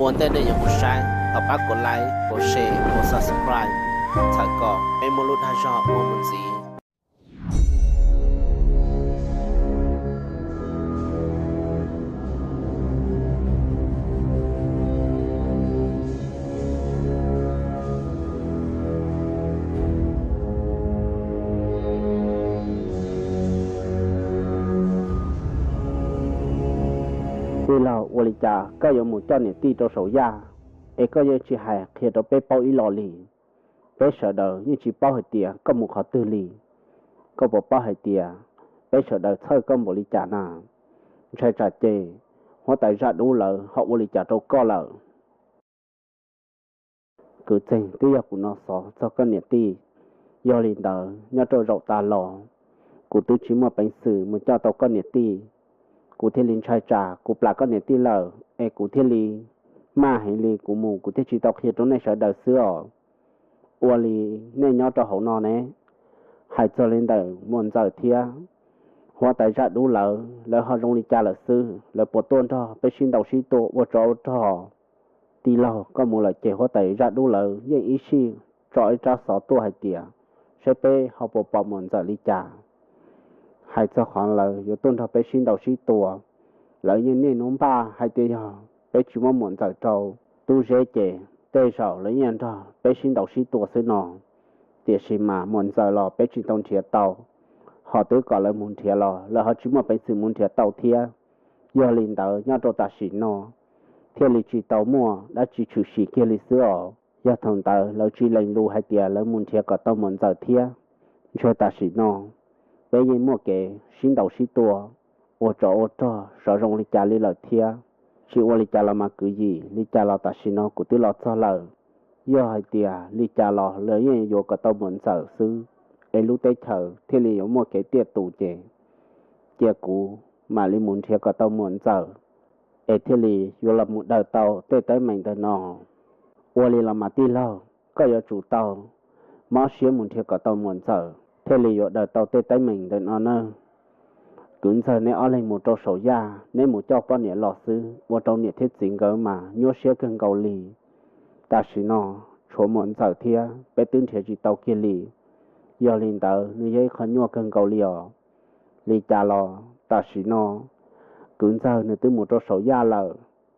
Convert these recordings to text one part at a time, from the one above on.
Ua ntej nej yuav mus saib, thov pab kuv like, kuv share, kuv subscribe, txhawm kom peb muaj lub dag zog ua mus ntxiv. Tij laug, ua li cas koj yuav mus coj niam tij rau saum yaj, es koj yeej tsis hais qhia rau peb paub ib los li? Peb sawv daws yeej tsis paub hais tias koj mus qhov twg li. Koj puas paub hais tias peb sawv daws txhawj koj npaum li cas na? Ntshai tsam ces huab tais zaj dub lawv ho ua li cas rau koj lawm. Kwv tij, twb yog kuv no xov txog koj niam tij, yog li ntawd nyob rau zaum tas los kuv twb tsis muaj peev xwm mus coj tau koj niam tij. Kuv thiaj li ntshai tsam kuv plam koj niam tij lawm es kuv thiaj li maj heev li kuv mus kuv thiaj tsis tau qhia rau nej sawv daws xwb os. Ua li nej nyob rau hauv no ne, hais txog li ntawm Muam Ntxawm thiab huab tais zaj dub lawv, lawv ho zoo li cas lawm xwb? Lawv puas tuaj nrog peb sib ntaus sib tua ua tsov ua rog? Tij laug, koj mus lawm ces huab tais zaj dub lawv yeej ib sij tso ib tsab xov tuaj hais tias saib peb ho puas pom Muam Ntxawm li cas. Hais txog qhov lawv yuav tuaj nrog peb sib ntaus sib tua, lawv yeej niaj hnub npaj hais tias yog peb tsis muab Muam Ntxawm rau Tub Zeb ces tej zaum lawv yeej nrog peb sib ntaus sib tua xwb no. Tiam sis mas Muam Ntxawm los peb tsis tau nrhiav tau, ho twb kom lawv mus nrhiav los lawv ho tsis muaj peev xwm mus nrhiav tau thiab. Yog li ntawd nyob rau tam sim no thiaj li tsis tau muaj dab tsi tshwm sim kiag li xwb os. Yog thaum ntawd lawv tsis lees lus hais tias lawv mus nrhiav kom tau Muam Ntxawm thiab, ntshe tam sim no peb yeej muaj kev sib ntaus sib tua ua tsov ua rog sov zoo li cas li lawm thiab. Tsis ua li cas los mas kwv yim, li cas los tam sim no kuv twb los txog lawm. Yog hais tias li cas los lawv yeej yuav kom tau Muam Ntxawm xwb, es lub teb chaws thiaj li yuav muaj kev tiaj tus ces cia kuv mam li mus nrhiav kom tau Muam Ntxawm, es thiaj li yuav los mus daws tau tej teeb meem ntawm no. Ua li los mas tij laug, koj yuav tsum tau mob siab mus nrhiav kom tau Muam Ntxawm thiaj li yuav daws tau tej teeb meem ntawm no nawb. Kwv ntxawg, neb ob leeg mus rau saum yaj, neb mus coj poj niam los xwb, ua rau niam thiab txiv nkawd mas nyuaj siab kawg nkaus li. Tam sim no tshuav Muam Ntxawm thiab peb twb nrhiav tsis tau kiag li. Yog li ntawd nws yog ib qho nyuaj kawg nkaus li os. Li cas los tam sim no kwv ntxawg nws twb mus rau saum yaj lawm,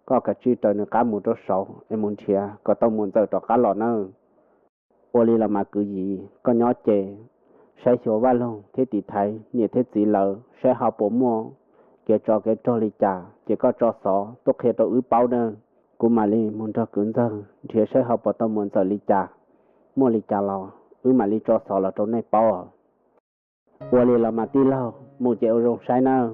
koj kav tsij raws nws qab mus rau saud es mus nrhiav kom tau Muam Ntxawm rov qab los nawb. Ua li los mas kwv yim, koj nyob ces saib xyuas vaj loog thiab tiv thaiv niam thiab txiv lawv saib ho puas muaj kev tsov kev rog li cas ces koj tso xov tuaj qhia rau wb paub nawb. Kuv mam li mus nrog kwv ntxawg nrhiav saib ho puas tau Muam Ntxawm li cas. Muaj li cas los wb mam li tso xov los rau nej paub. Ua li los mas tij laug, mus ces ua zoo saib nawb.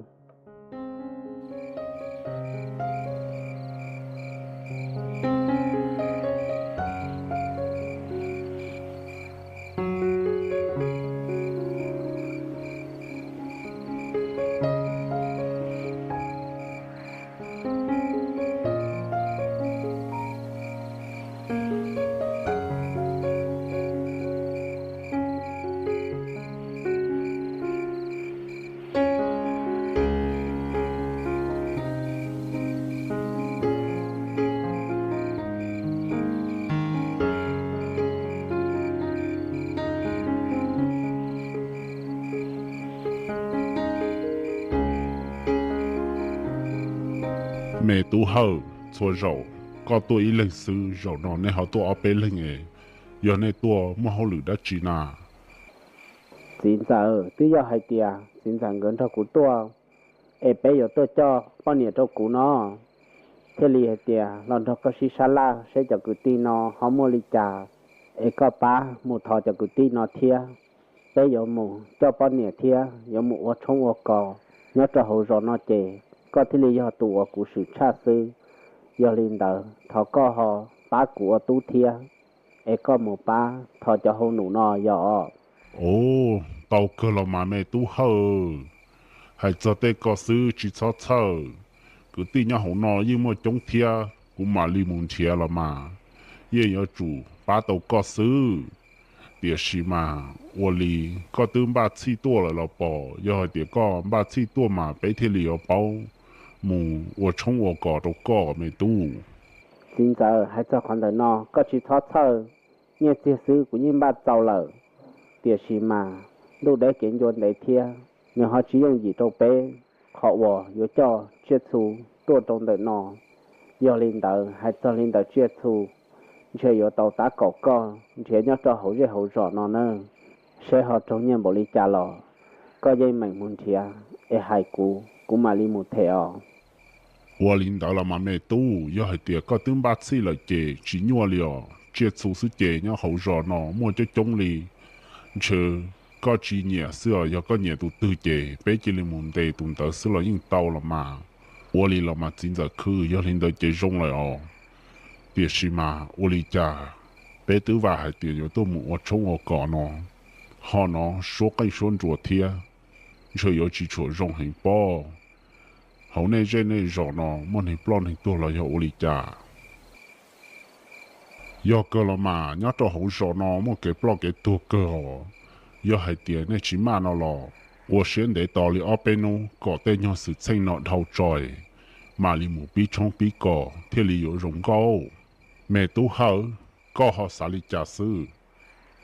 Me Tub Hawj, txhua zaus koj tuaj ib leeg xwb, zaum no nej ho tuaj ob peb leeg es yog nej tuaj muaj hauj lwm dab tsi na? Txiv ntxawm, twb yog hais tias txiv ntxawm nkawd nrog kuv tuaj, es peb yuav tuaj coj poj niam rau kuv no, thiaj li hais tias los nrog koj sib sab laj saib cov kwv tij no ho muaj li cas, es koj pab mus thov cov kwv tij no thiab. Peb yuav mus coj poj niam thiab yuav mus ua tshoob ua kos nyob rau hauv zos no ces koj thiaj li yog tus uas kuv swm tshaj xwb. Yog li ntawd thov koj ho pab kuv ua tub thiab, es koj mus pab thov cov hau num no yog. Ov, tau kawg los mas me Tub Hawj. Hais txog tej ko xwb tsis txhob txhawj, kwv tij nyob hauv no yeej muaj coob thiab, kuv mam li mus nrhiav los mas yeej yuav tsum pab tau koj xwb. Tiam sis mas ua li koj twb npaj txhij tuaj lawm los pom? Yog hais tias koj npaj txhij tuaj mas peb thiaj li yuav paub mus ua tshoob ua kos rau koj me tub. Txiv ntxawm, hais txog qhov ntawm no koj tsis txhob txhawj, nyiaj txiag xwb kuv yeej npaj txaus lawm, tiam sis mas ntuj deb kev ncua ntev thiab, nws ho tsis yooj yim rau peb qhov uas yuav coj tsiaj txhu tuaj rau ntawm no. Yog li ntawd, hais txog li ntawm tsiaj txhu, ntshe yuav tau tab kaum koj nrhiav nyob rau hauv zej hauv zos no nawb. Seb ho raug nyiaj npaum li cas los koj yeej meem mus nrhiav es hais kuv, kuv mam li mus them os. Ua li ntawd los mas me tub, yog hais tias koj twb npaj txhij lawm ces tsis nyuaj li os. Tsiaj txhu xwb ces nyob hauv zos no muaj coob coob li. Ntshe koj tsis nyiam xwb os, yog koj nyiam tus twg ces peb cia li mus ntes tus ntawd xwb los yeej tau los mas. Ua li los mas txiv ntxawm Khwb, yog li ntawd ces zoo lawm os. Tiam sis mas ua li cas peb twb vam hais tias yuav tuaj mus ua tshoob ua kos no, ho no suab qeej suab nruas thiab, ntshe yuav tsis tshua zoo heev pob. Hauv nej zej nej zos no muaj neeg ploj neeg tuag los yog ua li cas? Yog kawg los mas, nyob rau hauv zos no muaj kev ploj kev tuag kawg os. Yog hais tias nej tsis maj no los ua siab ntev tos li ob peb hnub kom tej nyuag xwm txheej no dhau tso, mam li mus pib tshoob pib kos thiaj li yuav zoo nkauj. Me tub Hawj, koj ho xav li cas xwb?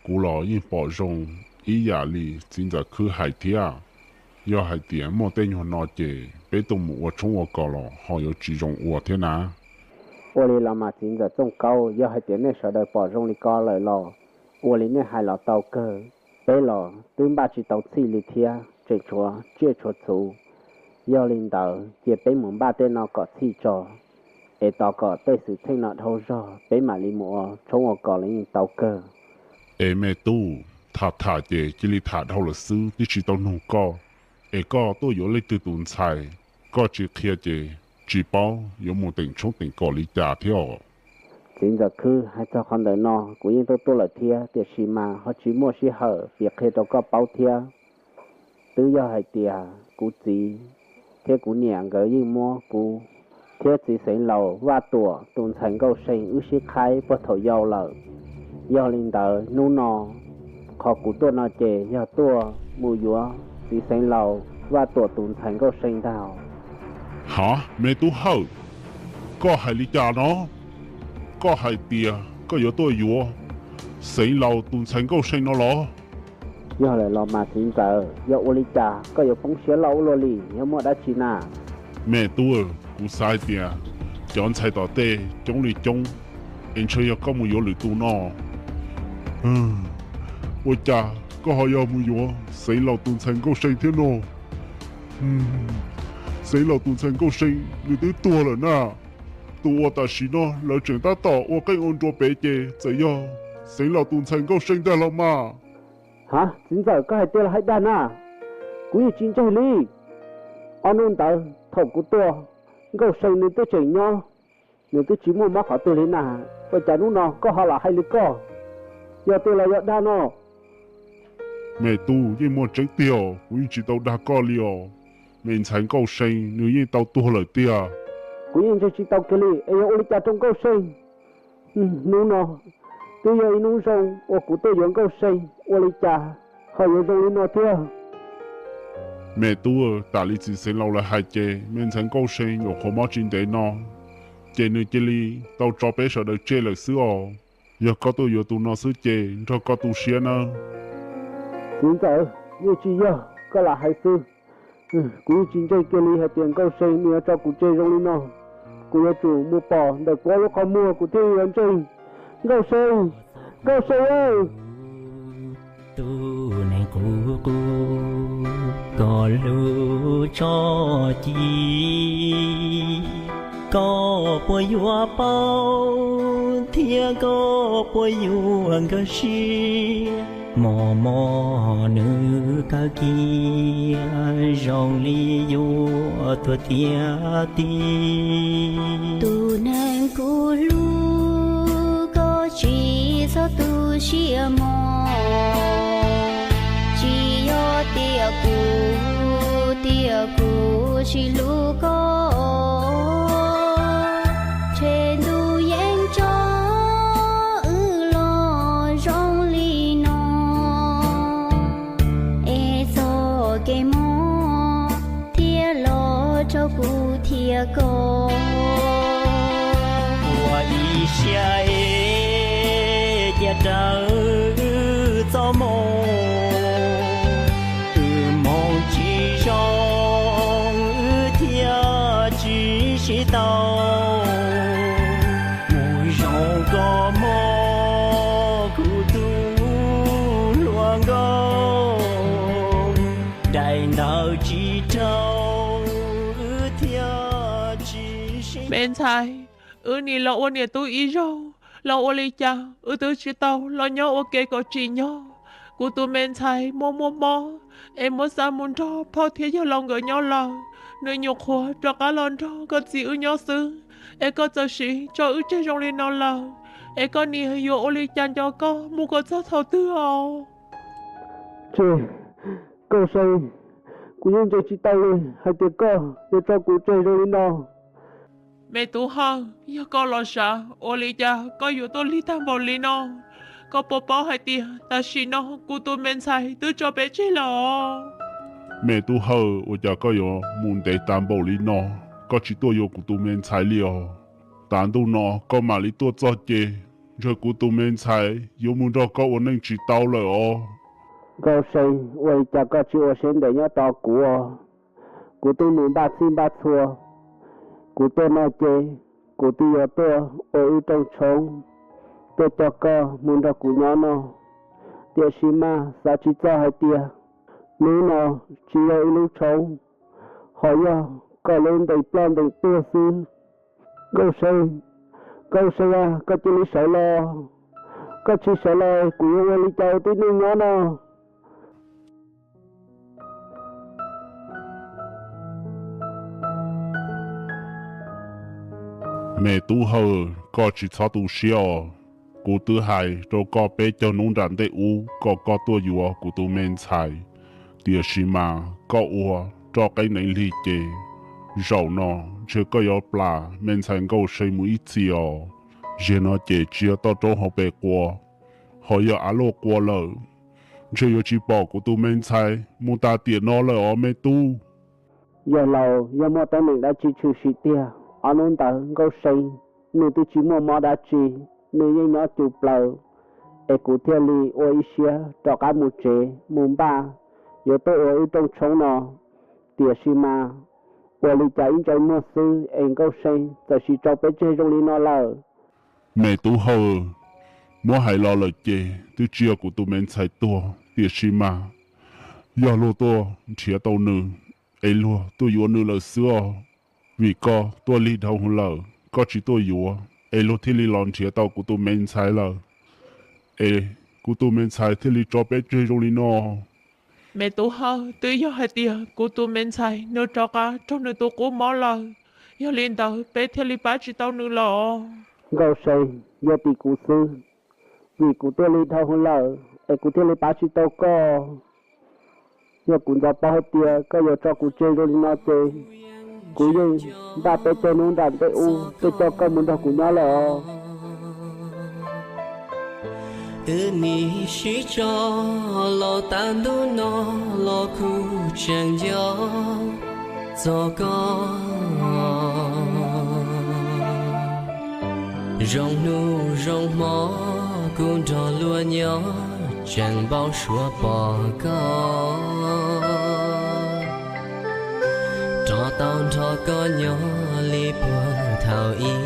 Kuv los yeej pom zoo ib yam li txiv ntxawm Khwb hais thiab. Yog hais tias muaj tej nyuag no ces peb tuaj mus ua tshoob ua kos los ho yuav tsis zoo ua thiab na. Ua li los mas txiv ntxawm Txooj Kaub, yog hais tias nej sawv daws pom zoo li ko lawm los ua li nej hais los tau kawg. Peb los twb npaj tsis tau txhij li thiab, tseem tshuav tsiaj tshuav txhu. Yog li ntawd cia peb mus npaj tej no kom txhij tso, es tos kom tej xwm txheej no dhau zog peb mam li mus ua tshoob ua kos los yeej tau kawg. Es me tub, tham tham ces cia li tham dhau lawm xwb twb tsis tau nug koj, es koj tuaj yuav leej twg tus ntxhais? Koj tsis qhia ces tsis paub yuav mus teem tshoob teem kos li cas thiab os. Txiv ntxawm Khwb, hais txog qhov ntawm no kuv yeej tuaj tuaj lawm thiab, tiam sis mas ho tsis muaj sij hawm piav qhia rau koj paub thiab. Twb yog hais tias kuv txiv thiab kuv niam nkawd yeej muab kuv thiab txiv Xeev Laus Vaj Tuam tus ntxhais Nkauj See wb sib qhaib puag thaum yau lawm. Yog li ntawd hnub no qhov kuv tuaj no ces yog tuaj mus yuav txiv Xeev Laus Vaj Tuam tus ntxhais Nkauj See ntag. Ha, me tub Hawj, koj hais li cas no? Koj hais tias koj yuav tuaj yuav Xeev Laus tus ntxhais Nkauj See no los? Yog lawm los mas txiv ntxawm, yog ua li cas koj yuav poob siab loj ua luaj li, yog muaj dab tsi na? Me tub, kuv xav hais tias cov ntxhais tom tej coob li coob, es ntshe yog koj mus yuav lwm tus no. Ua cas koj ho yog mus yuav Xeev Laus tus ntxhais Nkauj See thiab no? Xeev Laus tus ntxhais Nkauj See nws twb tuag lawm na. Tus uas tam sim no lawv tseem tab tom ua qeej ua nruas pem ces txawm yog Xeev Laus tus ntxhais Nkauj See ntag los mas. Ha, txiv ntxawm, koj hais tiag los hais dag na? Kuv yeej tsis ntseeg li. Ob hnub ntawd thaum kuv tuaj, Nkauj See nws twb tseem nyob, nws twb tsis muaj mob qhov twg li na. Ua cas hnub no koj ho lam hais li koj? Yog tiag los yog dag no? Me tub, yeej muaj tseeb tiag, kuv yeej tsis tau dag koj li os. Me ntxhais Nkauj See nws yeej tau tuag lawm tiag. Kuv yeej ntseeg tsis tau kiag li, es yog ua li cas rau Nkauj See? Hnub no twb yog ib hnub zoo uas kuv tuaj yuav Nkauj See, ua li cas ho yuav zoo li no thiab? Me tub, tam li txiv Xeev Laus lawv hais ces me ntxhais Nkauj See nyuam qhuav mob tsis ntev no, ces nws cia li tau tso peb sawv daws tseg lawm xwb os. Yog koj tuaj yuav tus no xwb ces nrog koj tu siab nawb. Txiv ntxawm, yeej tsis yog, koj lam hais xwb. Kuv yeej tsis ntseeg kiag li hais tias Nkauj See nws yuav tso kuv tseg zoo li no. Kuv yuav tsum mus pom ntawm kuv lub qhov muag kuv thiaj yuav ntseeg. Nkauj See, Nkauj See aw! Tus neeg qub qub, koj lub tso ci, koj puas yuav paub thiab koj puas yuav nkag siab? Mos mos nws kawg kiag zoo li yuav tuag tiag tiag. Tus neeg kuv hlub, koj tsis txhob tu siab mog. Tsis yog tias kuv, tias kuv tsis hlub koj. Tshev ntuj yeej tso wb los zoo li no, es txoj kev mob thiaj los rau kuv thiab koj. Ua Sia es cia raws txoj moo, wb moog tsis zoo, wb thiaj tsis sib tau. Mus zoo koj moog, kuv tug hluas nkauj, daim ntawv tsis raug, wb thiaj tsis sib. Me ntxhais, wb nim los ua niam tub ib zaug, los ua li cas wb twb tsis tau los nyob ua ke kom tsim nyog. Kuv tus me ntxhais muaj muaj mob, es muab xa mus nrog phauj thiab yawg laus nkawd nyob lawm, nws nyuam qhuav rov qab los nrog koj txiv wb nyob xwb, es koj txawm siv tso wb tseg zoo li no lawm, es koj niam yuav ua li cas nco koj mus kom txog thaum twg os? Tseg, Nkauj See, kuv yeej ntseeg tsis tau li hais tias koj yuav tso kuv tseg zoo li no. Me tub Hawj, yog koj los sav, ua li cas koj yuav tuaj lig tag npaum li no? Koj puas paub hais tias tam sim no kuv tus me ntxhais twb tso peb tseg lawm os? Me tub Hawj, ua cas koj yuav mus ntev tas npaum li no, koj tsis tuaj yuav kuv tus me ntxhais li os? Tav ntuj no koj mam li tuaj txog ces, ntshe kuv tus me ntxhais yuav mus nrog koj ua neej tsis tau lawm os. Nkauj See, ua li cas koj tsis ua siab ntev nyob tos kuv os? Kuv twb mus npaj txhij npaj txhua, kuv tuaj no ces kuv twb yuav tuaj ua wb rooj tshoob, tuaj coj koj mus nrog kuv nyob no. Tiam sis mas xav tsis txog hais tias hnub no tsis yog wb lub tshoob, ho yog koj lub ntees ploj ntees tuag xwb. Nkauj See, Nkauj See a, koj cia li sawv los, koj tsis sawv los kuv yuav ua li cas ua tib neeg nyob no? Me tub Hawj, koj tsis txhob tu siab os. Kuv twb hais rau koj peb caug hnub nram ntej ub kom koj tuaj yuav kuv tus me ntxhais, tiam sis mas koj ua roj qeeb neev lig ces zaum no ntshe koj yuav plam me ntxhais Nkauj See mus ib txhis os. Zaum no ces tsis yog toj roob hauv pes qua, ho yog av luaj qua lawm. Ntshe yuav tsis pom kuv tus me ntxhais mus tas tiam no lawm os me tub. Yawg laus, yog muaj teeb meem dab tsi tshwm sim tiag? Ob hnub ntawd Nkauj See nws twb tsis muaj mob dab tsi, nws yeej nyob cus plaws, es kuv thiaj li ua ib siab rov qab mus tsev mus npaj yuav tuaj ua wb rooj tshoob no. Tiam sis mas ua li cas ib ntsais muag xwb es Nkauj See txawm sim tso peb tseg zoo li no lawm? Me tub Hawj, muab hais los lawm ces twb tsis yog kuv tus me ntxhais tuag, tiam sis mas yog luag tuaj nrhiav tau nws, es luag tuaj yuav nws lawm xwb os. Vim koj tuaj lig dhau lawm, koj tsis tuaj yuav, es luag thiaj li los nrhiav tau kuv tus me ntxhais lawm, es kuv tus me ntxhais thiaj li tso peb tseg zoo li no. Me tub Hawj, twb yog hais tias kuv tus me ntxhais nws rov qab raug nws tus qub mob lawm, yog li ntawd peb thiaj li pab tsis tau nws los. Nkauj See, yog tim kuv xwb, vim kuv tuaj lig dhau lawm es kuv thiaj li pab tsis tau koj. Yog kuv nco paub hais tias koj yuav tso kuv tseg zoo li no ces kuv yeej npaj peb caug hnub nram ntej ub tuaj coj koj mus nrog kuv nyob lawm os. Wb nim sib tso los tas ntuj no los kuj tseem nco txog koj. Zoo hnub zoo hmo kuv nrog luag nyob tseem npau suav pom koj, rov tau nrog koj nyob li puag thaum ub.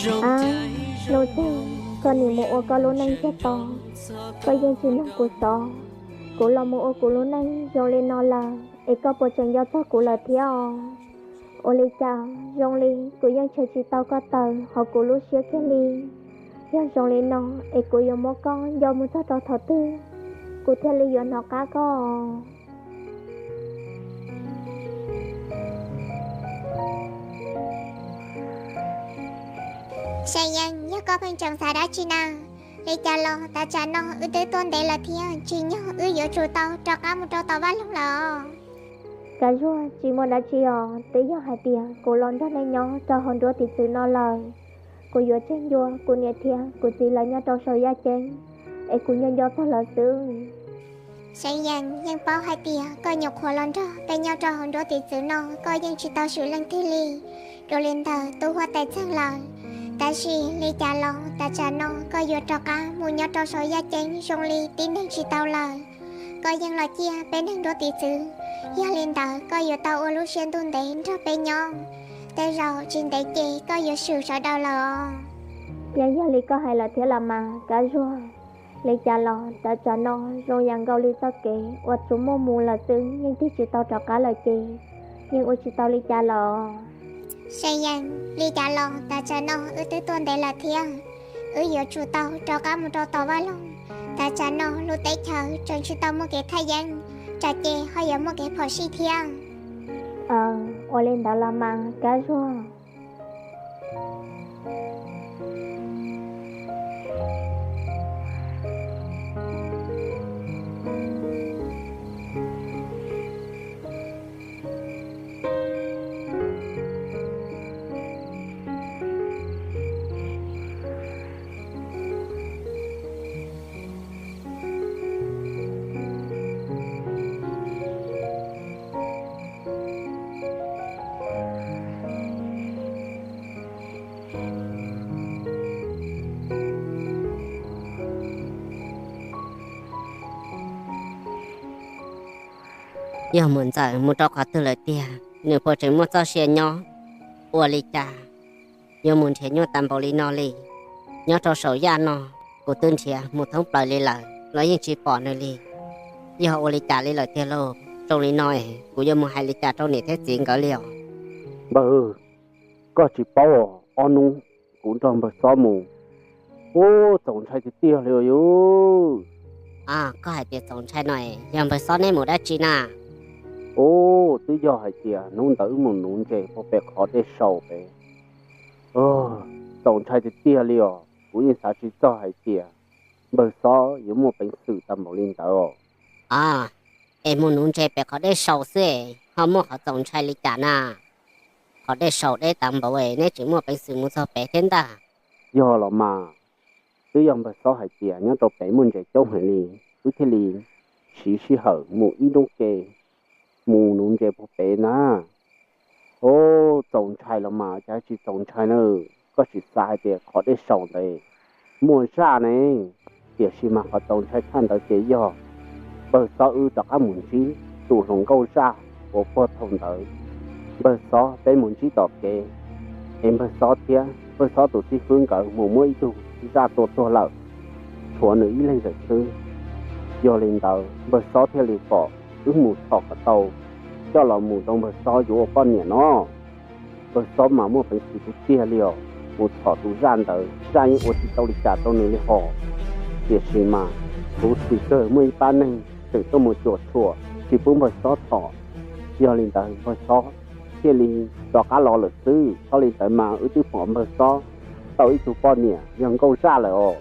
Ab, Nuj Txeeg, koj nim mus ua koj lub neej kiag tod, koj yeej tsis nug kuv xov. Kuv los mus ua kuv lub neej zoo li no lawm es koj puas tseem nco txog kuv lawm thiab os? Ua li cas zoo li kuv yeej tshem tsis tau koj tawm hauv kuv lub siab kiag li. Yog zoo li no es kuv yuav muab koj nco mus txog rau thaum twg kuv thiaj li yuav hnov qab koj? Seev Yees, yog koj pheej tseem xav dab tsi na? Li cas los tas tsam no wb twb tuaj ntev lawm thiab, tsim nyog wb yuav tsum tau rov qab mus rau tom vaj loog lawm. Kav Zuag, tsis muaj dab tsi os, twb yog hais tias kuv los nrog nej nyob rau hauv nruab tiv txwv no lawm, kuv yuav tseg ncua kuv niam thiab kuv txiv lawv nyob rau saum yaj ceeb, es kuv nco nco txog lawv xwb. Seev Yees, yeej paub hais tias koj nyuam qhuav los nrog peb nyob rau hauv nruab tiv txwv no koj yeej tsis tau swm leej twg li. Dua li ntawd tub huab tais txheej lawm, tab sis li cas los tav tsam no koj yuav rov qab mus nyob rau saum yaj ceeb zoo li tib neeg tsis tau lawm. Koj yeej los ciaj peb neeg nruab tiv txwv, yog li ntawd koj yuav tau ua lub siab ntuj ntev nrog peb nyob. Tej zaum tsis ntev ces koj yuav swm sawv daws lawm os. Yeej yog li koj hais lawm thiab los mas Kab Zuag. Li cas los tav tsam no zoo yam nkaus li txoj kev uas tsuas muaj mus lawm xwb, yeej tig tsis tau rov qab lawm ces yeej ua tsis tau li cas los. Seev Yees, li cas los tav tsam no wb twb tuaj ntev lawm thiab, wb yuav tsum tau rov qab mus rau tom vaj loog. Tav tsam no lub teb chaws tseem tsis tau muaj kev thaj yeeb, tsam ces ho yuav muaj kev phom sij thiab. Ua li ntawd los mas Kab Zuag. Yog mus ntxawm mus rau qhov twg lawm tiag, nws puas tseem muaj txoj sia nyob? Ua li cas yuav mus nrhiav nyuaj tas npaum li no li? Nyob rau saum yaj no, kuv twb nrhiav mus thoob plaws li lawm los yeej tsis pom nws li. Yog ua li cas li lawm tiag lauj? Zoo li no es kuv yuav mus hais li cas rau niam thiab txiv nkawd li os? Npawg, koj tsis paub, ob hnub kuv nrog npawg Xob mus, ub, txaus ntshai tiag tiag li os yus. Koj hais tias txaus ntshai no es yog npawg Xob neb mus dab tsi na? Ub, twb yog hais tias hnub ntawd wb mus nuv ntses puag pem qhov dej saus pem. Txaus ntshai tiag tiag li os, kuv yeej xav tsis txog hais tias npawg Xob yuav muaj peev xwm tag npaum li ntawd os. Es mus nuv ntses pem qhov dej saus xwb es ho muaj qhov txaus ntshai li cas na? Qhov dej saus deb tag npaum es neb tseem muaj peev xwm mus txog pem thiab ntag. Yog los mas, twb yog npawg Xob hais tias nyob rau pem muaj ntses coob heev li, wb thiaj li siv sij hawm mus ib hnub ke mus nuv ntses puag pem na. Ub, txaus ntshai los mas cas tsis txaus ntshai na. Koj tsis xav hais tias qhov dej saus ntawd muaj zaj ne? Tiam sis mas qhov txaus ntshai tshaj ntawd ces yog npawg Xob wb rov qab mus ntsib tus hluas nkauj zaj uas puag thaum ntawd npawg Xob peb mus ntsib tom kev, es npawg Xob thiab npawg Xob tus xib fwb nkawd mus muab ib tug zaj tua tuag lawm, tshuav nws ib leeg zam xwb. Yog li ntawd npawg Xob thiaj li kom wb mus txhom kom tau coj los mus rau npawg Xob yuav ua poj niam no. Npawg Xob mas muaj peev xwm tiag tiag li os, mus txhom tus zaj ntawd, zaj yeej ua tsis tau li cas rau nws li hos. Tiam sis mas khuv xim kawg muaj ib pab neeg tseem tuaj mus cuam tshuam tsis pub npawg Xob txhom. Yog li ntawd npawg Xob thiaj li rov qab los lawm xwb. Txhob li ntawd mas wb twb pom npawg Xob tau ib tug poj niam yog nkauj zaj lawm os.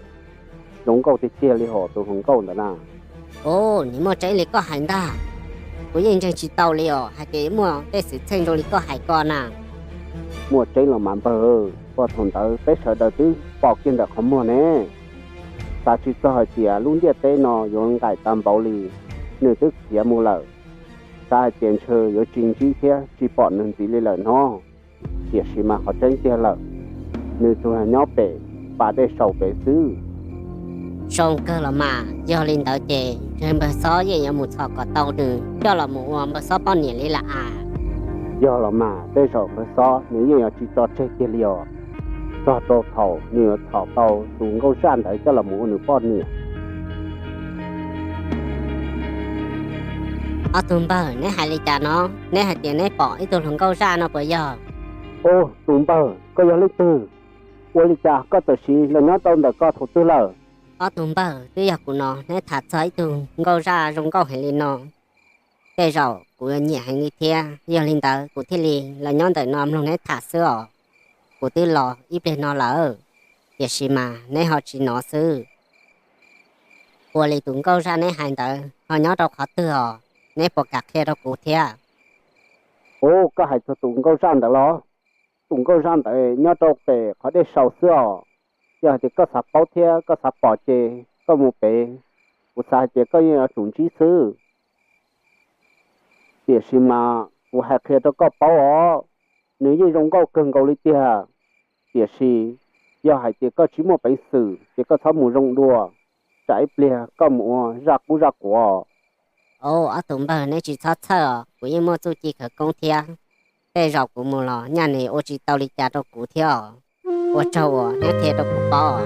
Zoo nkauj tiag tiag li hos tus hluas nkauj ntawd na. Ub, nws muaj tseeb li koj hais ntag. Kuv yeej ntseeg tsis tau li os hais tias yuav muaj tej xwm txheej zoo li koj hais ko na. Muaj tseeb los mas npawg, puag thaum ntawd peb sawv daws twb pom kiag ntawm qhov muag ne. Xav tsis txog hais tias lub ntiaj teb no yuav nqaim tag npaum li, nws twb khiav mus lawm. Xav hais tias ntshe yuav tsis ntsib thiab tsis pom nws ntxiv li lawm no. Tiam sis mas qhov tseeb tiag lawm, nws tsuas nyob pem pas dej saum pem xwb. Zoo kawg los mas, yog li ntawd ces ntshe npawg Xob yeej yuav mus txhom kom tau nws coj los mus ua npawg Xob poj niam li lawm as. Yog los mas tej zaum npawg Xob nws yeej yuav tsis tso tseg kiag li os, txog rau thaum nws yuav txhom tau tus nkauj zaj ntawd coj los mus ua nws poj niam. Ob tug npawg, neb hais li cas no? Neb hais tias neb pom ib tug hluas nkauj zaj no puas yog? Ub, tus npawg, koj yog leej twg? Ua li cas koj txawm siv los nyob rau ntawm koj thaum twg lawm? Ob tug npawg, twb yog kuv no, neb tham txog ib tug nkauj zaj zoo nkauj heev li no, tej zaum kuv yuav nyiam heev li thiab. Yog li ntawd kuv thiaj li los nyob ntawm no mloog neb tham xwb os. Kuv twb los ib pliag no lawm, tiam sis mas neb ho tsis hnov xwb. Ua li tus nkauj zaj neb hais ntawd ho nyob rau qhov twg os? Neb puas kam qhia rau kuv thiab? Ub, koj hais txog tus nkauj zaj ntawd los? Tus nkauj zaj ntawd nyob rau pem qhov dej saus xwb os. Yog hais tias koj xav paub thiab koj xav pom ces koj mus pem kuv xav hais tias koj yeej yuav tsum ntsib xwb. Tiam sis mas kuv hais qhia rau koj paub os, nws yeej zoo nkauj kawg nkaus li tiag, tiam sis yog hais tias koj tsis muaj peev xwm ces koj txhob mus zoo dua, tsam ib pliag koj mus ua zaj qub zaj quav. Au, ob tug npawg neb tsis txhob txhawj os, kuv yeej muaj txuj ci khawv koob thiab. Tej zaum kuv mus los nyaj nws ua tsis tau li cas rau kuv thiab os. Ua tsaug uas neb qhia rau kuv paub.